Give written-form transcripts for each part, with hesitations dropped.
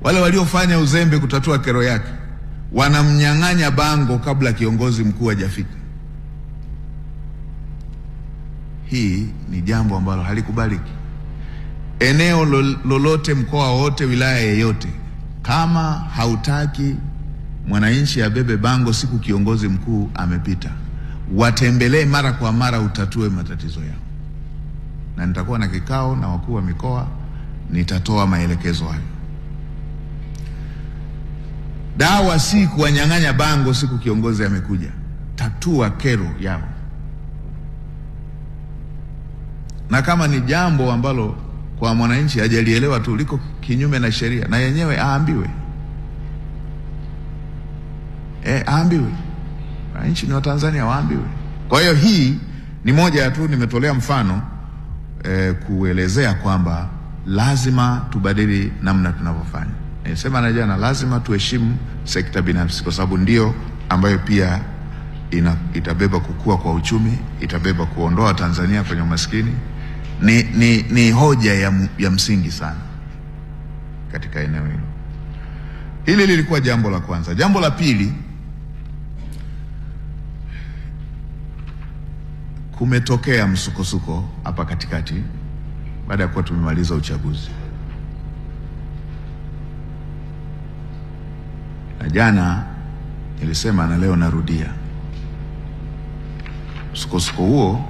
Wale waliofanya uzembe kutatua kero yake wanamnyang'anya bango kabla kiongozi mkuu hajafika. Hii ni jambo ambalo halikubaliki. Eneo lolote, mkoa wote, wilaya yeyote, kama hautaki mwananchi abebe bango siku kiongozi mkuu amepita, watembelee mara kwa mara, utatue matatizo yao. Na nitakuwa na kikao na wakuu wa mikoa, nitatoa maelekezo hayo. Dawa si kuwanyang'anya bango siku kiongozi amekuja. Tatua kero yao. Na kama ni jambo ambalo kwa mwananchi hajalielewa tu, liko kinyume na sheria, na yenyewe aambiwe. Aambiwe. Wananchi ni wa Tanzania, waambiwe. Kwa hiyo hii ni moja tu nimetolea mfano kuelezea kwamba lazima tubadili namna tunavyofanya. Sema na jana, lazima tuheshimu sekta binafsi kwa sababu ndio ambayo pia itabeba kukua kwa uchumi, itabeba kuondoa Tanzania kwenye umaskini. Ni hoja ya msingi sana katika eneo hilo. Hili lilikuwa jambo la kwanza. Jambo la pili, kumetokea msukosuko hapa katikati baada ya kuwa tumemaliza uchaguzi. Na jana nilisema na leo narudia, msukosuko huo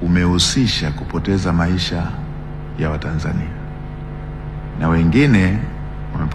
umehusisha kupoteza maisha ya Watanzania na wengine wamepoteza